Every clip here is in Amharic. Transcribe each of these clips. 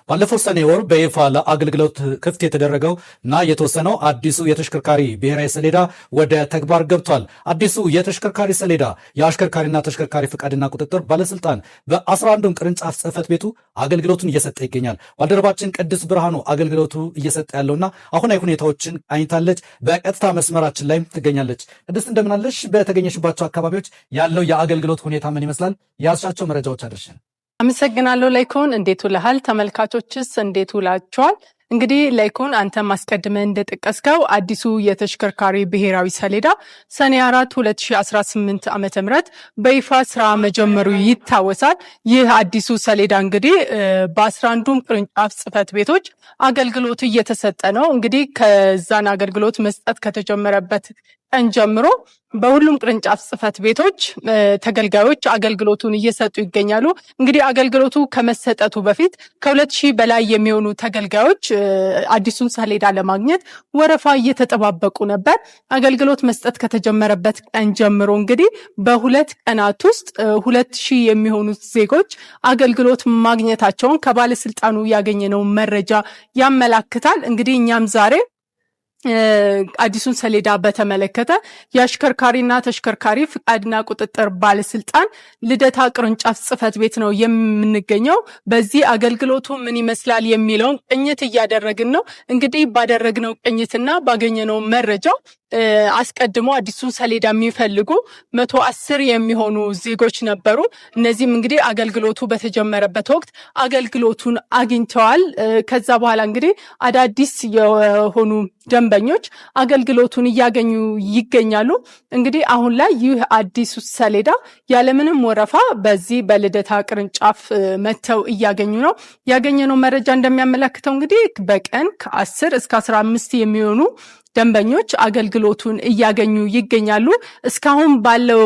ባለፈው ሰኔ ወር በይፋ ለአገልግሎት ክፍት የተደረገው እና የተወሰነው አዲሱ የተሽከርካሪ ብሔራዊ ሰሌዳ ወደ ተግባር ገብቷል። አዲሱ የተሽከርካሪ ሰሌዳ የአሽከርካሪና ተሽከርካሪ ፈቃድና ቁጥጥር ባለስልጣን በ11ዱም ቅርንጫፍ ጽህፈት ቤቱ አገልግሎቱን እየሰጠ ይገኛል። ባልደረባችን ቅድስት ብርሃኑ አገልግሎቱ እየሰጠ ያለውና አሁናዊ ሁኔታዎችን አይታለች። በቀጥታ መስመራችን ላይ ትገኛለች። ቅድስት እንደምናለሽ? በተገኘሽባቸው አካባቢዎች ያለው የአገልግሎት ሁኔታ ምን ይመስላል? የያዝሻቸው መረጃዎች አድርሽን። አመሰግናለሁ ላይኮን። እንዴት ውለሃል? ተመልካቾችስ እንዴት ውላችኋል? እንግዲህ ላይኮን አንተም አስቀድመህ እንደጠቀስከው አዲሱ የተሽከርካሪ ብሔራዊ ሰሌዳ ሰኔ 4 2018 ዓ.ም በይፋ ስራ መጀመሩ ይታወሳል። ይህ አዲሱ ሰሌዳ እንግዲህ በ11ዱም ቅርንጫፍ ጽህፈት ቤቶች አገልግሎት እየተሰጠ ነው። እንግዲህ ከዛን አገልግሎት መስጠት ከተጀመረበት ቀን ጀምሮ በሁሉም ቅርንጫፍ ጽህፈት ቤቶች ተገልጋዮች አገልግሎቱን እየሰጡ ይገኛሉ። እንግዲህ አገልግሎቱ ከመሰጠቱ በፊት ከ2,000 በላይ የሚሆኑ ተገልጋዮች አዲሱን ሰሌዳ ለማግኘት ወረፋ እየተጠባበቁ ነበር። አገልግሎት መስጠት ከተጀመረበት ቀን ጀምሮ እንግዲህ በ2 ቀናት ውስጥ 2,000 የሚሆኑ ዜጎች አገልግሎት ማግኘታቸውን ከባለስልጣኑ ያገኘነው መረጃ ያመላክታል። እንግዲህ እኛም ዛሬ አዲሱን ሰሌዳ በተመለከተ የአሽከርካሪና ተሽከርካሪ ፍቃድና ቁጥጥር ባለስልጣን ልደታ ቅርንጫፍ ጽህፈት ቤት ነው የምንገኘው። በዚህ አገልግሎቱ ምን ይመስላል የሚለውን ቅኝት እያደረግን ነው። እንግዲህ ባደረግነው ቅኝትና ባገኘነው መረጃ አስቀድሞ አዲሱን ሰሌዳ የሚፈልጉ 110 የሚሆኑ ዜጎች ነበሩ። እነዚህም እንግዲህ አገልግሎቱ በተጀመረበት ወቅት አገልግሎቱን አግኝተዋል። ከዛ በኋላ እንግዲህ አዳዲስ የሆኑ ደንበኞች አገልግሎቱን እያገኙ ይገኛሉ። እንግዲህ አሁን ላይ ይህ አዲሱ ሰሌዳ ያለምንም ወረፋ በዚህ በልደታ ቅርንጫፍ መጥተው እያገኙ ነው። ያገኘነው መረጃ እንደሚያመላክተው እንግዲህ በቀን ከ10 እስከ 15 የሚሆኑ ደንበኞች አገልግሎቱን እያገኙ ይገኛሉ። እስካሁን ባለው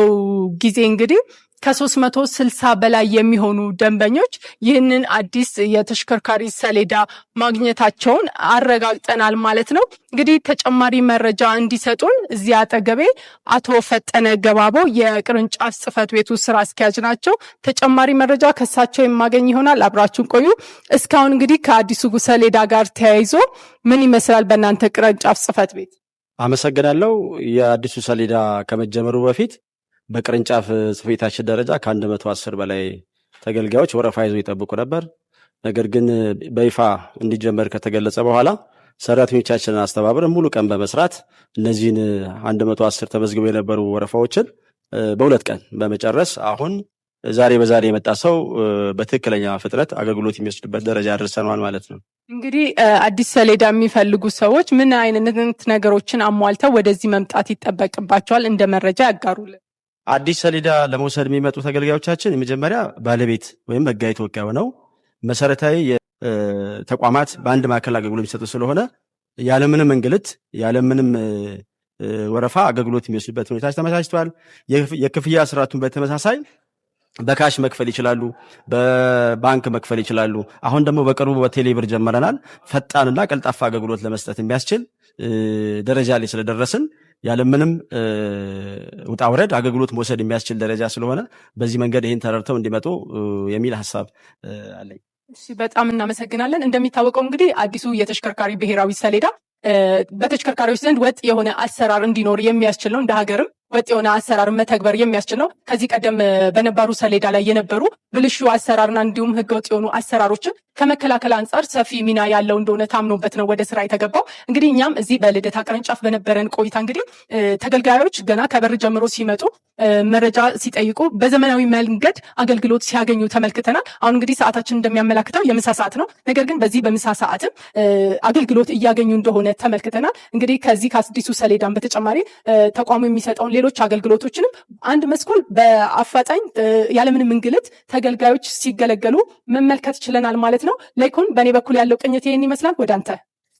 ጊዜ እንግዲህ ከ360 በላይ የሚሆኑ ደንበኞች ይህንን አዲስ የተሽከርካሪ ሰሌዳ ማግኘታቸውን አረጋግጠናል ማለት ነው። እንግዲህ ተጨማሪ መረጃ እንዲሰጡን እዚህ አጠገቤ አቶ ፈጠነ ገባቦ የቅርንጫፍ ጽህፈት ቤቱ ስራ አስኪያጅ ናቸው። ተጨማሪ መረጃ ከሳቸው የማገኝ ይሆናል። አብራችሁን ቆዩ። እስካሁን እንግዲህ ከአዲሱ ሰሌዳ ጋር ተያይዞ ምን ይመስላል በእናንተ ቅርንጫፍ ጽህፈት ቤት? አመሰግናለሁ። የአዲሱ ሰሌዳ ከመጀመሩ በፊት በቅርንጫፍ ጽሕፈት ቤታችን ደረጃ ከ110 በላይ ተገልጋዮች ወረፋ ይዘው ይጠብቁ ነበር። ነገር ግን በይፋ እንዲጀመር ከተገለጸ በኋላ ሰራተኞቻችንን አስተባብረን ሙሉ ቀን በመስራት እነዚህን 110 ተመዝግበው የነበሩ ወረፋዎችን በ2 ቀን በመጨረስ አሁን ዛሬ በዛሬ የመጣ ሰው በትክክለኛ ፍጥነት አገልግሎት የሚወስድበት ደረጃ አድርሰነዋል ማለት ነው። እንግዲህ አዲስ ሰሌዳ የሚፈልጉ ሰዎች ምን አይነት ነገሮችን አሟልተው ወደዚህ መምጣት ይጠበቅባቸዋል? እንደ መረጃ ያጋሩልን። አዲስ ሰሌዳ ለመውሰድ የሚመጡ ተገልጋዮቻችን የመጀመሪያ ባለቤት ወይም ሕጋዊ ተወካይ ሆነው መሰረታዊ ተቋማት በአንድ ማዕከል አገልግሎት የሚሰጡ ስለሆነ ያለምንም እንግልት ያለምንም ወረፋ አገልግሎት የሚወስዱበት ሁኔታ ተመቻችቷል። የክፍያ ስርዓቱን በተመሳሳይ በ cash መክፈል ይችላሉ፣ በባንክ መክፈል ይችላሉ። አሁን ደግሞ በቅርቡ በቴሌብር ጀምረናል። ፈጣንና ቀልጣፋ አገልግሎት ለመስጠት የሚያስችል ደረጃ ላይ ስለደረስን ያለምንም ውጣ ውረድ አገልግሎት መውሰድ የሚያስችል ደረጃ ስለሆነ በዚህ መንገድ ይህን ተረድተው እንዲመጡ የሚል ሀሳብ አለኝ። እሺ፣ በጣም እናመሰግናለን። እንደሚታወቀው እንግዲህ አዲሱ የተሽከርካሪ ብሔራዊ ሰሌዳ በተሽከርካሪዎች ዘንድ ወጥ የሆነ አሰራር እንዲኖር የሚያስችል ነው። እንደ ሀገርም ወጥ የሆነ አሰራር መተግበር የሚያስችል ነው። ከዚህ ቀደም በነባሩ ሰሌዳ ላይ የነበሩ ብልሹ አሰራርና እንዲሁም ህገወጥ የሆኑ አሰራሮችን ከመከላከል አንጻር ሰፊ ሚና ያለው እንደሆነ ታምኖበት ነው ወደ ስራ የተገባው። እንግዲህ እኛም እዚህ በልደታ ቅርንጫፍ በነበረን ቆይታ እንግዲህ ተገልጋዮች ገና ከበር ጀምሮ ሲመጡ መረጃ ሲጠይቁ በዘመናዊ መንገድ አገልግሎት ሲያገኙ ተመልክተናል። አሁን እንግዲህ ሰዓታችን እንደሚያመላክተው የምሳ ሰዓት ነው። ነገር ግን በዚህ በምሳ ሰዓትም አገልግሎት እያገኙ እንደሆነ ተመልክተናል። እንግዲህ ከዚህ ከአዲሱ ሰሌዳን በተጨማሪ ተቋሙ የሚሰጠውን ሌሎች አገልግሎቶችንም አንድ መስኮል በአፋጣኝ ያለምንም እንግልት ተገልጋዮች ሲገለገሉ መመልከት ችለናል ማለት ነው። ላይኩን በእኔ በኩል ያለው ቅኝት ይህን ይመስላል። ወደ አንተ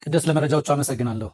ቅድስት፣ ለመረጃዎቹ አመሰግናለሁ።